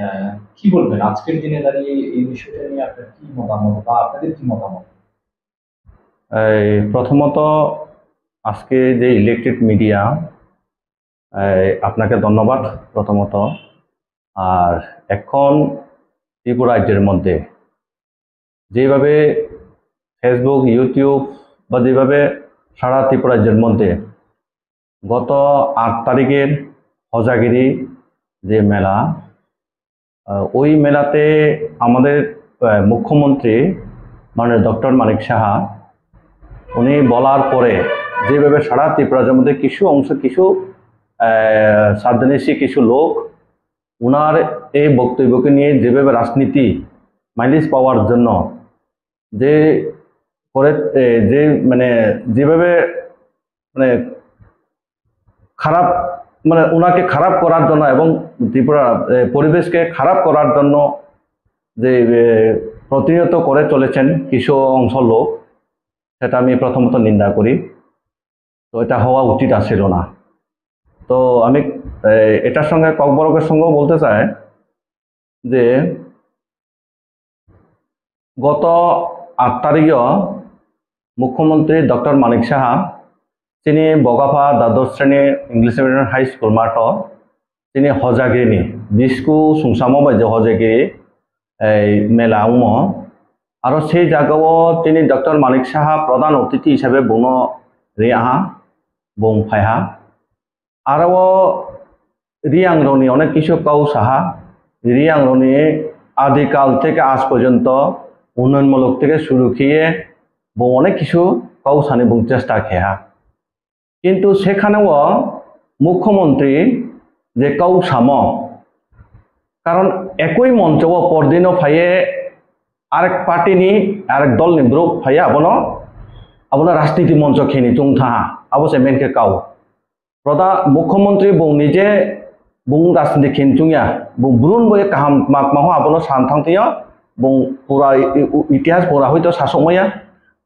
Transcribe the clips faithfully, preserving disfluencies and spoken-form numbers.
আহ, কি বলবেন আজকের দিনে দাঁড়িয়ে এই বিষয়টা নিয়ে আপনার কি মতামত বা আপনাদের কি মতামত? এই প্রথমত আজকে যে ইলেকট্রিক মিডিয়া, এই আপনাকে ধন্যবাদ প্রথমত। আর এখন ত্রিপুরা রাজ্যের মধ্যে যেভাবে Facebook, YouTube বা যেভাবে সারা ত্রিপুরা রাজ্যের মধ্যে গত আট তারিখের হজাগিরি যে মেলা, আহ, ওই মেলাতে আমাদের, আহ, মুখ্যমন্ত্রী মাননীয় ডক্টর মানিক সাহা উনি বলার পরে যেভাবে সারা ত্রিপুরা রাজ্যের মধ্যে কিছু অংশ, কিছু, আহ, সাবধানেসি কিছু লোক ওনার এই বক্তব্যকে নিয়ে যেভাবে রাজনীতি মাইলেজ পাওয়ার জন্য যে করে, এ, যে মানে যেভাবে মানে খারাপ, মানে ওনাকে খারাপ করার জন্য এবং ত্রিপুরা, এ, পরিবেশকে খারাপ করার জন্য যে, এ, প্রতিনিয়ত করে চলেছেন কিছু অংশ লোক, সেটা আমি প্রথমত নিন্দা করি। তো এটা হওয়া উচিত আছিল না। তো আমি, এ, এটার সঙ্গে ককবরকের সঙ্গেও বলতে চাই যে গত আট তারিখে মুখ্যমন্ত্রী ডক্টর মানিক সাহা তিনি বগাফা দ্বাদশ শ্রেণী ইংলিশ মিডিয়াম হাই স্কুল মাঠো তিনি হজাগিরি, বিস্কু সুংসামো bai je hojagiri এই মেলা ungmo. Aro সেই জাগাও তিনি ডক্টর মানিক সাহা প্রধান অতিথি হিসাবে বুনো রিয়াহা, বুং ফাইহা. Aro Riang roni onek kisu kau saha, Riang roni adikal theke aaj porjonto unnayonmulok theke suru khiye bo onek kisu kau sani bung chesta kheha. Kintu sekhane o mukhyamantri je kau samo, karon ekoi moncho o pordino phaiye arek party ni, arek dol ni borok phaiye abono, abono rajniti moncho kheni chwng thaha, abo se main khe kau. Prodhan mukhyamantri bung nije bung rajniti khin chungya, bung brun bo kaham mak maho abono san thang twiyo, bung pura i-, i-, itihas pura hoito sasok maya,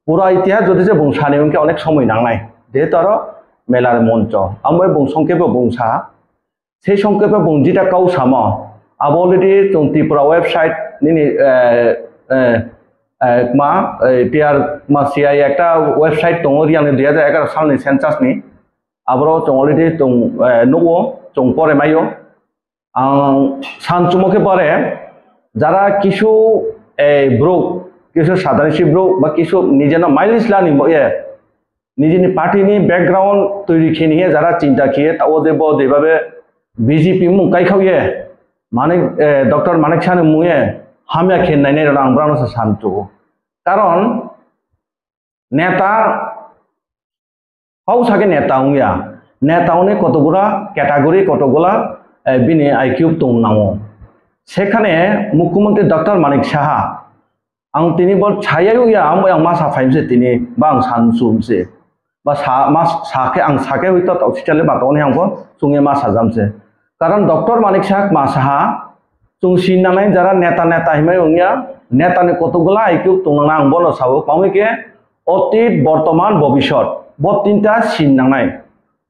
pura itihas jodi se bung sani hwnkhe onek somoi nangnai, jehetu aro melar moncho, amo bung songkhe bo bung sa, sei songkhe bo bung jita kau samo, abo already chwng Tripura website nini, eh, eh, eh, ma, eh, T R ma C I ekta website tongo, riyangni dui hajar egaroh salni census ni, Aboro chwng already chwng, eh, nugo, chwng pore maio. Ang san chumokhe pore, jara kisu, eh, borok, kisu sadanisi borok ba kisu nijeno mailis lani bo ye, nijini party ni background toiri khini ye jara chinta khiye, ta o je bo jebabe B J P mung kaikhao ye, Manik, eh, Doctor Manik Sani mung ye hamya khe nainai rok ang borokno se san chugo. Karon neta Kau sake neta wngya. Neta hwnwi kotokgura category, kotokgula, eh, bini I Q tong nango. Sekhane Mukhyamantri Doctor Manik Saha, ang tini bo saya wngya, ang bo yang masa phaimse tini, ba ang san sumse. Ba sa, ma sa khe ang sa khe hoi to, to sitale ba tongni ang bo chwngya ma sajamse. Karon Doctor Manik Saha ma saha, chwng sin nangnai jara neta neta himai wngya, neta ni kotokgula I Q tong nang ang bono sao, kwmwi khe Otit, bortoman, bobisot, bo tinta sin nangnai.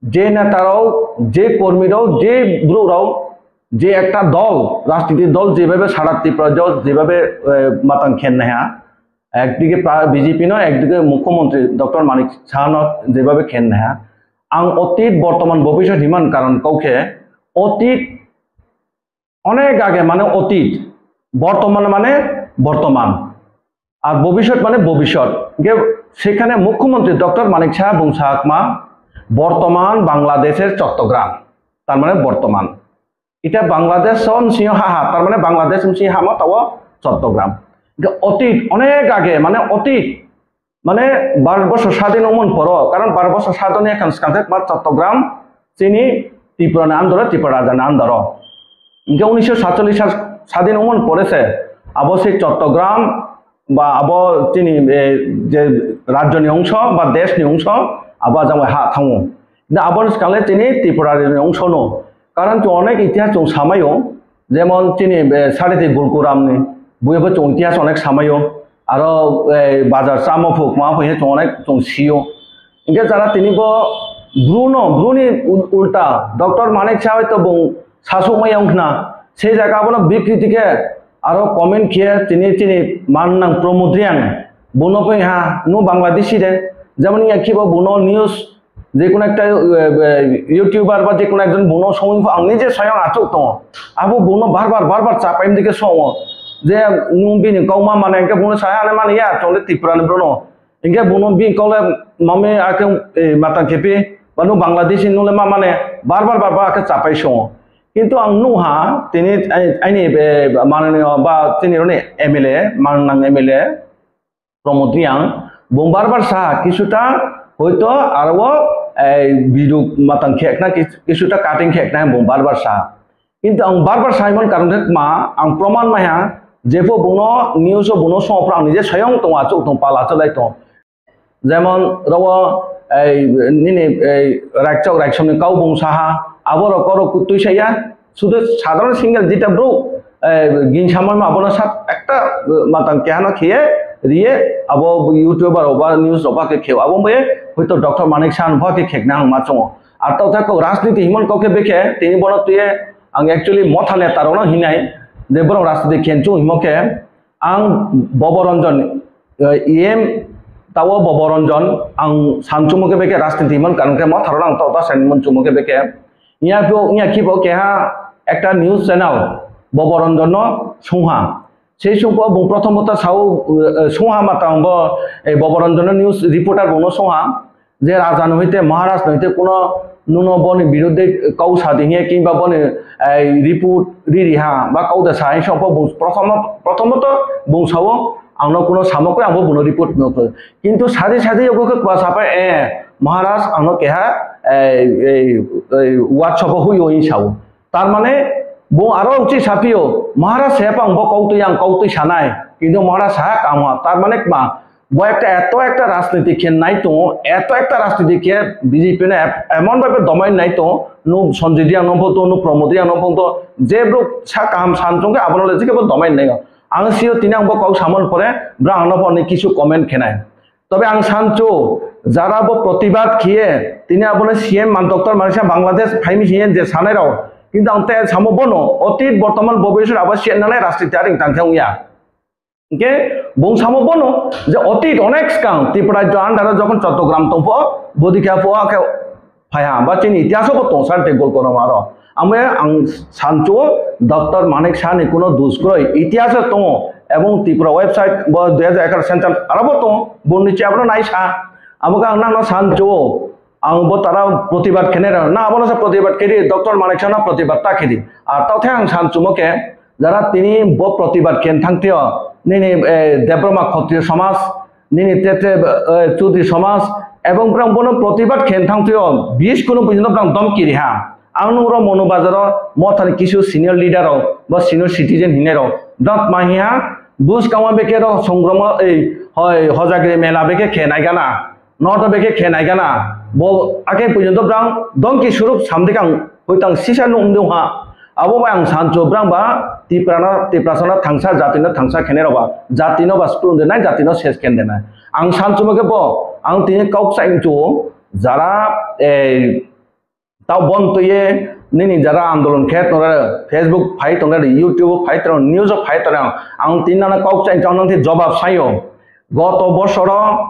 Je neta rok, je kormi rok, je borok rok, je ekta dol, rajniti dol, jebabe sara Tripura rajyo jebabe, eh, matang khen naiha, ekdige pra-, B J P no, ekdige Mukhyamantri Doctor Manik Saha no jebabe khen naiha. Ang otit, bortoman, bobisot himan karon kau khe, otit Onek age mane otit, bortoman mane bortoman, ar bobisot mane bobisot. Hingke sekhane Mukhyamantri Doctor Manik Saha bung sakma, bortoman Bangladesher Chottogram, tar mane bortoman. Ita Bangladesh o bsing ha ha, tar mane Bangladesh bsing ha ma tao Chottogram. Hingke otit, onek age mane otit, Mane, Bharat borsho sadin wngmani poro, karon Bharat borsho sadin wngya khan swkang khe ma Chottogram, chini Tripura ni under o, Tripura raja ni under o. Hingke unisho satchollish sal sadin wngmani pore se, abo se Chottogram ba abo chini, eh, je rajyo ni ongso ba desh ni ongso, abo ajang bai ha thango. Hingke abo ni swkang le chini Tripura ni ongso no. Karon chwng onek itihas chwng samaio, jemon chini, eh, Sareti Gulkuram ni, buibo chwng itihas onek samaio, aro, eh, Bajar Chamo Phuk, ma phuk he chwng onek chwng sio. Hingke jara tini bo Bru no, Bru ni ul-, ulta, Doctor Manik Saha to bung sasuk maya wngkhna, Sei jaga abono bikriti khe aro comment khe tini chini man nang Pramod Reang, bono khe ha nu Bangladeshi de, jemon ya khibo bono news je kono ekta, eh, eh, YouTuber ba je kono ekjon bono songwi pho ang nije soyang achuk tongo. Abo bono bar bar, bar bar chapai mdi khe songo je nung bini kok ma mane hwnkhe bono saya hane mani ya chole Tripura ni bono. Hingke bono bini kok le mami ake, eh, matang khepi ba nu Bangladeshi nung le ma mane bar bar, bar bar ake chapai songo. Kintu ang nukha tini ai-, aini, eh, mananiyo ba tini roni M L A, man nang M L A, Pramod Reang, bung bar bar sa kisuta hoito aro, eh, video matang khekna kis-, kisuta cutting khekna bung bar bar sa. Kintu ang bar bar saimon karon khe ma ang proman maiha jepho bungno news o bungno songpra ang nije sayong tongo achuk tong pala chalai tong. Jemon rogo ei nini ei rakchok raksomni kau bung saha aborok korok twi saya. Sudu sadharon single jeta bro, eh, gin samano abono sat ekta, eh, matang kehano khiye riye abo YouTuber oba news oba khe kheo abo mbe hoito Doctor Manik Saha no ba khe khekna ang ma chongo. Ar tau thai kok rajniti himon kok khe bekhe tini bono tuye ang actually motha neta rokno hinai je borok rajniti khenchu himo khe ang Bobo Ranjan, eh, E M tao Bobo Ranjan ang sanchumo khe bekhe rajniti himon karon khe motha rok ang tau ta sanimon chumo khe bekhe. Iya pho, iya khibo keha ekta news channel Bobo Ranjan no sungha. Sei sungpho bung prothomota sao, eh, sungha matang bo, eh, Bobo Ranjan no news reporter bung no sungha. Je raja no hoite, Maharaj no hoite kuno nuno boni biruddhe kau sa di hiya kimba boni, eh, report ri ri ha ba kau da sa hai songpho bung prothom, prothomota bung sao ang no kuno samo kre ang bo bung no report no kre. Kintu sadi sadi yogo khe kwa sapai, eh, Maharaj ang no keha, eh, eh, eh, WhatsApp o hui oi sao. Tar mane bo aro uchi sapio, Maharaj se pang bo kautwi ang kautwi sanai, kintu Maharaj sa kamo, tar mane kma, bo ekta eto ekta rajniti khe nai tongo, eto ekta rajniti khe B J P no ep-, emon bhabe domain nai tongo, nu Sanjay Reang no phone to, nu Pramod Reang no phone to, je bro sa kaham san chong khe abono le jikhe bo domain nai. Ang sio tini ang bo kok samon pore, bro ang no phone ni kisu comment khenai. Tobe ang sancho, jara bo protibad khiye, tini abono C M man Doctor Manik Saha Bangladesh phaimi hiye je sanai rao. Kintu ang te samo bono, otit, bortoman, bobisot abo siya nanai rajniti aring tangkhe ongya. Hingke bung samo bono, je otit onek skang Tripura rajyo under o jokhon Chottogram tongpho, bodikha pho, akhe phaiha, ba chini itihaso bo tong sar tei Golkonda maro. Amo ang sancho Doctor Manik Saha ni kuno dus kroi itihaso tongo, ebong Tripura website bo dui hajar egaroh center arabo tongo, boni che abono nai sa. Amo ang nangno sancho, ang bo tara protibad khene ra, na abono sa protibad khedi, Doctor Manik Saha no protibad ta khedi. Ar tao the ang sanchumo khe, jara tini bo protibad khen thangtio, nini, eh, Debbarma Khotriyo Somaj, nini te te, eh, Chudri Somaj, ebong brang bono protibad khen thangtio, bis kunu buino brang domki riha. Ang nung ro Monu Bazar o mothani kisu senior leader rok, bo senior citizen hinai rok, dot mahiha, bus kama beke rok songromo, ei, hoi, hojagri mela beke khe nai gana. Noto beke khe nai gana, bo ake puijo to brang dongki surup samdikang hoitang sisa nung dong ha. Abo bai ang sancho brang ba Tiprano, Tiprasano thangsa jatino thangsa khene roba, jatino ba sprung denai, jatino ses khen denai. Ang sancho mo khe bo, ang tini kok sa incho jara, eh, Tao bon twiye nini jara andolon khe tongra, Facebook phai tongra, YouTube phai tongra, news phai tongra. Ang tini nana kok chai chang nang the jobab sayo. Goto bosoro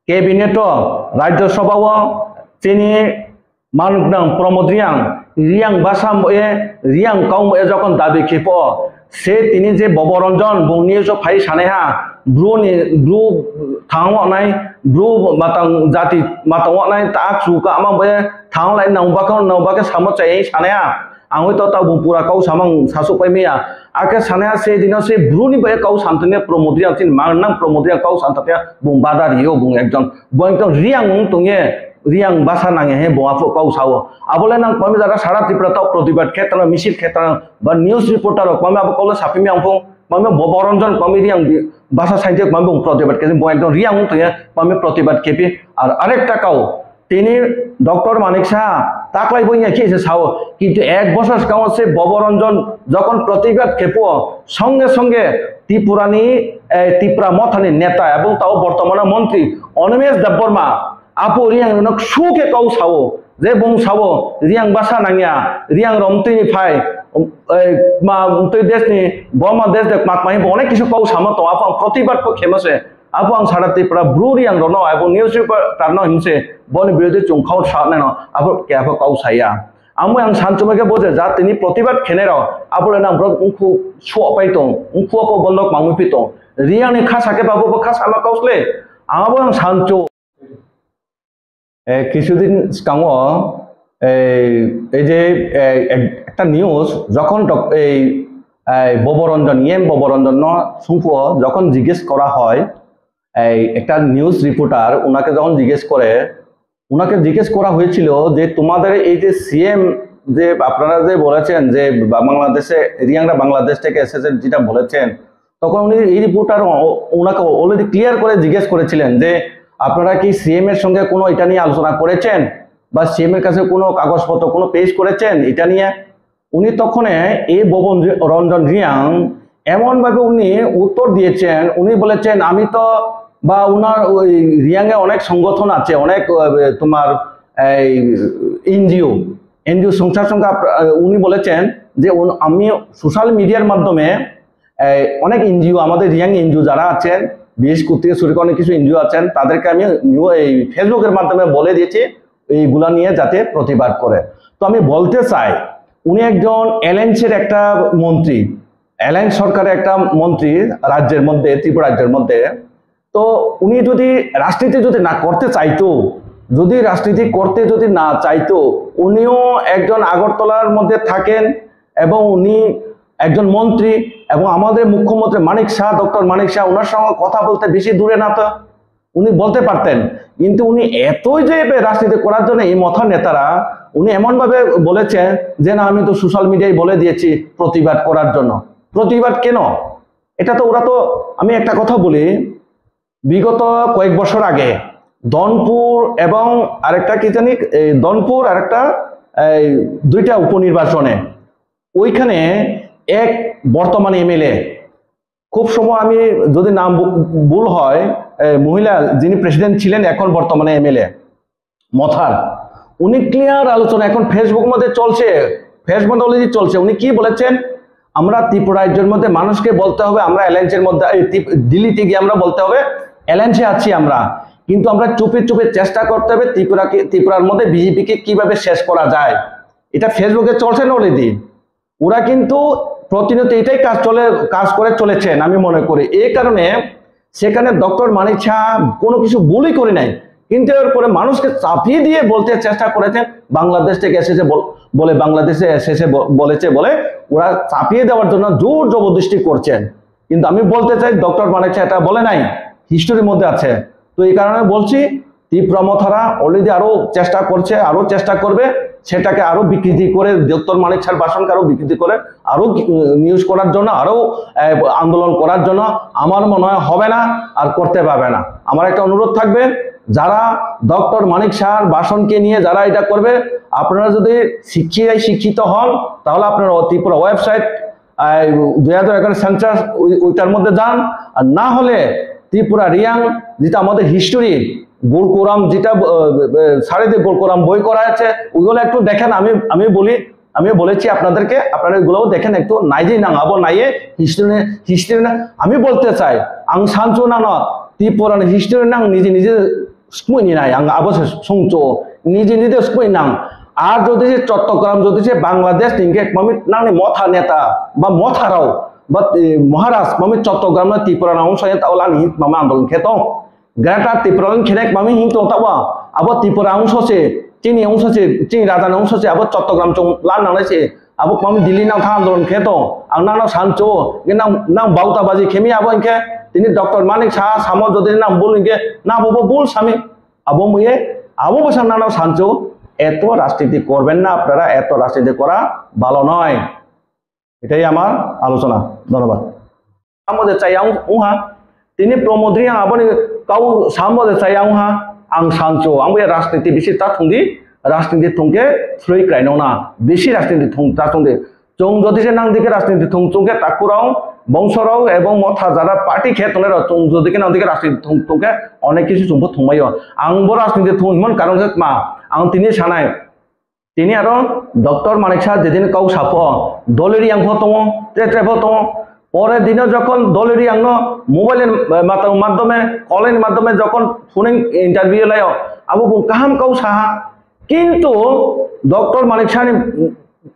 cabinet o, Rajya Sabha o chini manuk nang Pramod Reang, Reang basa mo e, Reang kau mo e jokon dabi khipo, se tini je Bobo Ranjan bung news o phai sanai ha, bru ni, bru thang wanai, bru matang jati matang wanai, tak su ka ama bo thang lai nang bakha, nang bakha samo chai sanai ha. Ang hoi to tabuk pura kau samang sasuk pai maya. Ake sanai ha se dino se bru ni bai kau samtene Pramod Reang chin mang nang Pramod Reang kau samtene bung badar yo bung ekjon. Bo ekdom Reang wng tongye, Reang basa nangye he bo aphuh kau sao. Abole nang komi jaga sara Tripura tao protibad khetra, misil khetra, ba news reporter rok komi abo kolo sapimi ang phung, komi bo Boronjon komi Reang bi-, basa sainjak komi bung protibad khe, bo ekdom Reang wng tongye komi protibad khepi. Ar arekta kau, tini Doctor Manik Saha taklai bo ya khe se sao, kintu ek bosor skang se Boboranjan jokhon protibad khepo, songe songe Tripura ni, eh, Tipra Motha ni neta ebong tao bortomana montri Animesh Debbarma, Apo Reang no su khe kau sao, Je bung sabo, Riang basa nangya, Riang romtwi ni phai, um, ei, ma, twi desh ni, bo ma desh de kmak mai, bo onek kisu kau sama to, apo ang protibad ko khema se, apo ang sara Tripura bru Riang rono, apo newspaper tarno himse, boni birodhi chung khau sa neno, apo ke apo kau saya. Amo ang sanchuma ke boje, ja tini protibad khenero, apo le nang bro ungkhu suak pai tong, ungkhu apo bondok mangwi pi tong. Riang ni khasa ke babo bo khasa ma kau sle, abo ang sancho. Eh, কিছুদিন স্কাঙো এই এই যে এই এক- একটা নিউজ যখন ডক- এই এই ভবরঞ্জন ইএম ভবরঞ্জন সুংফুও যখন জিজ্ঞেস করা হয় এই একটা নিউজ রিপোর্টার ওনাকে যখন জিজ্ঞেস করে ওনাকে জিজ্ঞেস করা হয়েছিল যে তোমাদের এই যে সিএম যে আপনারা যে বলেছেন যে বাংলাদেশে রিয়াংরা বাংলাদেশ থেকে এসেছেন যেটা বলেছেন তখন উনি এই রিপোর্টার ওনাকে অলরেডি ক্লিয়ার করে জিজ্ঞেস করেছিলেন যে আপনারা কি সিএম এর সঙ্গে কোনো এটা নিয়ে আলোচনা করেছেন বা সিএম এর কাছে কোনো কাগজপত্র কোনো পেশ করেছেন এটা নিয়ে উনি তখন এই ভবন রঞ্জন রিয়াং এমনভাবে উনি উত্তর দিয়েছেন উনি বলেছেন আমি তো বা ওনার ওই রিয়াং এ অনেক সংগঠন আছে অনেক তোমার এই এনজিও এনজিও সংস্থার সঙ্গে উনি বলেছেন যে আমি সোশ্যাল মিডিয়ার মাধ্যমে অনেক এনজিও আমাদের রিয়াং এনজিও যারা আছেন বিএসপি থেকে শুরু করে অনেক কিছু এনজিও আছেন তাদেরকে আমি এই ফেসবুকের মাধ্যমে বলে দিয়েছি এইগুলা নিয়ে যাতে প্রতিবাদ করে। তো আমি বলতে চাই উনি একজন এলএনসির একটা মন্ত্রী, এলএন সরকারের একটা মন্ত্রী রাজ্যের মধ্যে, ত্রিপুরা রাজ্যের মধ্যে। তো উনি যদি রাজনীতি যদি না করতে চাইতো, যদি রাজনীতি করতে যদি না চাইতো, উনিও একজন আগরতলার মধ্যে থাকেন এবং উনি একজন মন্ত্রী এবং আমাদের মুখ্যমন্ত্রী মানিক শাহ, ডক্টর মানিক শাহ, ওনার সঙ্গে কথা বলতে বেশি দূরে না তো। উনি বলতে পারতেন, কিন্তু উনি এতই যে এবার রাজনীতি করার জন্য এই মথা নেতারা উনি এমনভাবে বলেছেন যে না আমি তো সোশ্যাল মিডিয়ায় বলে দিয়েছি প্রতিবাদ করার জন্য। প্রতিবাদ কেন? এটা তো ওরা তো আমি একটা কথা বলি, বিগত কয়েক বছর আগে ধনপুর এবং আরেকটা কি জানি এই ধনপুর আরেকটা এই দুইটা উপনির্বাচনে ওইখানে এক বর্তমান এমএলএ খুব সময় আমি যদি নাম ভু- ভুল হয় এই মহিলা যিনি প্রেসিডেন্ট ছিলেন এখন বর্তমানে এমএলএ মথার উনি ক্লিয়ার আলোচনা এখন ফেসবুক মধ্যে চলছে ফেসবুক অলরেডি চলছে উনি কি বলেছেন আমরা ত্রিপুরা রাজ্যের মধ্যে মানুষকে বলতে হবে আমরা অ্যালায়েন্সের মধ্যে এই ত্রিপ- দিল্লিতে গিয়ে আমরা বলতে হবে অ্যালায়েন্সে আছি আমরা কিন্তু আমরা চুপে চুপে চেষ্টা করতে হবে ত্রিপুরাকে ত্রিপুরার মধ্যে বিজেপিকে কিভাবে শেষ করা যায় এটা ফেসবুকে চলছে না অলরেডি ওরা কিন্তু প্রতিনিয়ত এটাই কাজ চলে কাজ করে চলেছেন আমি মনে করি এই কারণে সেখানে ডক্টর মানিক শাহ কোনো কিছু ভুলই করে নাই কিন্তু এর পরে মানুষকে চাপিয়ে দিয়ে বলতে চেষ্টা করেছেন বাংলাদেশ থেকে এসেছে বল- বলে বাংলাদেশে এসেছে ব- বলেছে বলে ওরা চাপিয়ে দেওয়ার জন্য জোর জবরদস্তি করছেন কিন্তু আমি বলতে চাই ডক্টর মানিক শাহ এটা বলে নাই হিস্টোরির মধ্যে আছে তো এই কারণে বলছি ত্রিপুরা মথারা অলরেডি আরো চেষ্টা করছে আরো চেষ্টা করবে সেটাকে আরো বিকৃতি করে ডক্টর মানিক শাহর ভাষণকে আরো বিকৃতি করে আরো নিউজ করার জন্য আরো আহ, আন্দোলন করার জন্য আমার মনে হয় হবে না আর করতে পারবে না আমার একটা অনুরোধ থাকবে যারা ডক্টর মানিক শাহর ভাষণকে নিয়ে যারা এটা করবে আপনারা যদি শিক্ষিত শিক্ষিত হন তাহলে আপনারা ত্রিপুরা ওয়েবসাইট দুই হাজার এগারো সেন্সাস ওইটার মধ্যে যান আর না হলে ত্রিপুরা রিয়াং যেটা আমাদের হিস্টোরি গোলকোরাম যেটা সারেদে গোলকোরাম বই করা আছে ওইগুলো একটু দেখেন আমি আমি বলি আমি বলেছি আপনাদেরকে আপনারা এগুলোও দেখেন একটু নাইজে নাং আবো নাইয়ে হিস্টোরি হিস্টোরি না আমি বলতে চাই আং সানচু না না ত্রিপুরার হিস্টোরি নাং নিজে নিজে স্কুইনি নাই আং আবো সে সৌচো নিজে নিজে স্কুই নাং আর যদি যে চট্টগ্রাম যদি যে বাংলাদেশ নিংকে মামি নাংনি মথা নেতা বা মথারাও বা মহারাজ মামি চট্টগ্রাম না ত্রিপুরা না অংশ তাওলা নি মামা আন্দোলন খেতো গ্রেটার ত্রিপুরা নি খেনেক মামি হিংতো তাওয়া আবো ত্রিপুরা অংশ সে চিনি অংশ সে চিনি রাজা অংশ সে আবো চট্টগ্রাম চং লাল নাংলাই সে abo kwmami Delhi nang thang andolon khe tong, ang nang no sancho, nang, nang bauta baji khemi abo hinkhe tini Doctor Manik Saha samo jodi nang bul hinkhe nang bo bo bul sami, abo muye abo bwsa nang no sancho, এত রাজনীতি করবেন না আপনারা, এত রাজনীতি করা ভালো নয়। এটাই আমার আলোচনা। ধন্যবাদ। Samode chaya wngha, tini Pramod Reang aboni kau samode chaya wngha, ang sancho, ang bo rajniti bisi ta thungdi, rajniti thungkhe sroi kraino na, bisi rajniti thung ta thungdi. Chwng jodi se nang dikhe rajniti thung chwngkhe takhurok, bongsorok ebong motha jara party khe tongnai rok chwng jodi khe nang dikhe rajniti thung chwngkhe onek kisu chwngbo thungmaio. Ang bo rajniti thung himon karon khe ma, ang tini sanai, Tini aro Doctor Manik Saha jedin kau sapho, Doliri yang pho tongo, tre tre pho tongo. Pore dino jokhon Doliri yang no mobile ni, eh, mata-, madhyome, online ni madhyome jokhon phone interview laio, abo bo kaham kau saha. Kintu Doctor Manik Saha ni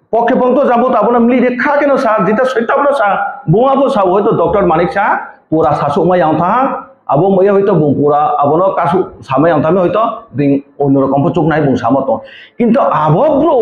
pokhe pokto jabo to abono mili de kha keno sa, jita soita bono sa, buma bo sa, hoito Doctor Manik Saha pura sasuk ma yang tha, abo moya hoito bung pura abono kasu sama yang tha, hoito bing onno rokom pho chuknai bung samo to. Kintu abo bro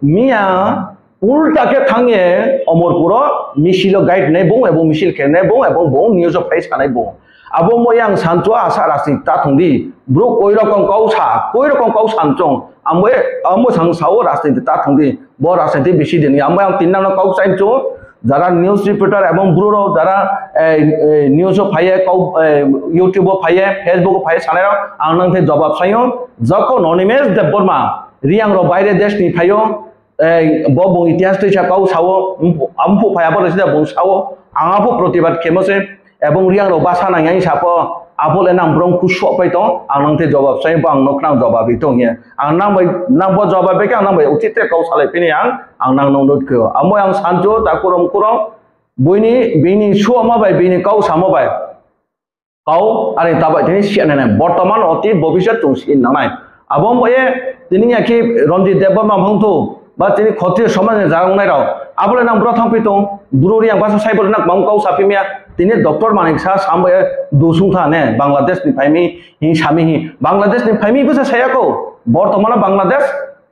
miya ulta khe thangye Omorpuro misilo guide nai bung, ebong misil khe nai bung, ebong bung news o phai sanai bung. Abo mo yang sancho asa rajniti ta thung di. Bro koi rokom kau sa, koi rokom kau sanchong. Amo, amo sang sao rajniti ta thung di. Bo rajniti bisi dini. Amo yang tinna no kau sancho. Jara news reporter ebong bro ro, jara, eh, eh, news o phaiye, kau, eh, YouTube o phaiye, Facebook o phaiye sanai ro, ang nang the jawab sayo. Joko Animesh Debbarma, Riyang ro baire desh ni phaio, eh, bo bung itihas twi sa kau sao, ampu phai abo sida bung sao, ang apo protibad khemo se, ebong Riyang rok basa nang yang sapo, abo le nang brong kuso pai tong, ang nang the jawab sai bo ang nok nang jawab i tong ye. Ang nang bai, nang bo jawab bai khe ang nang bai ucit te kau salai pini ang, ang nang nong dot kho. Amo ang sanjo ta kurom kurom, buini, bini suama bai, bini kau samo bai. Kau, ari tabai tini siya nai nai. Bortoman, otit, bobisot chung sin nangnai. Abo wngbaye tini ya khe Ranjit Debbarma wngthu, ba tini Khotriyo somaj ni jaga wngnai rok. Abo le nang bwrok thang pi tong, bwrwi yang basa sai bo nang mang kau sa phi maya. Tini Doctor Manik Saha sam bai dusung tha ne, Bangladesh ni phaimi, hin sami hi. Bangladesh ni phaimi bwsa saya ko. Bortoman Bangladesh,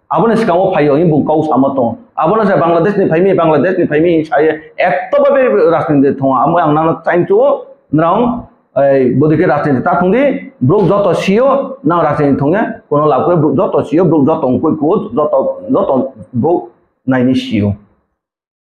aboni swkango phaio, hin bung kau sama tong. Abono se Bangladesh ni phaimi, Bangladesh ni phaimi hin saye. Ekto babe rajniti thong, amo ang nang chain chu, nang Ei, bodike rajniti ta thung di, bwrok joto sio, nang rajniti thung ya, kono lab khe bwrok joto sio, bwrok joto wngkoi kuo, joto, joto bwrok naini sio.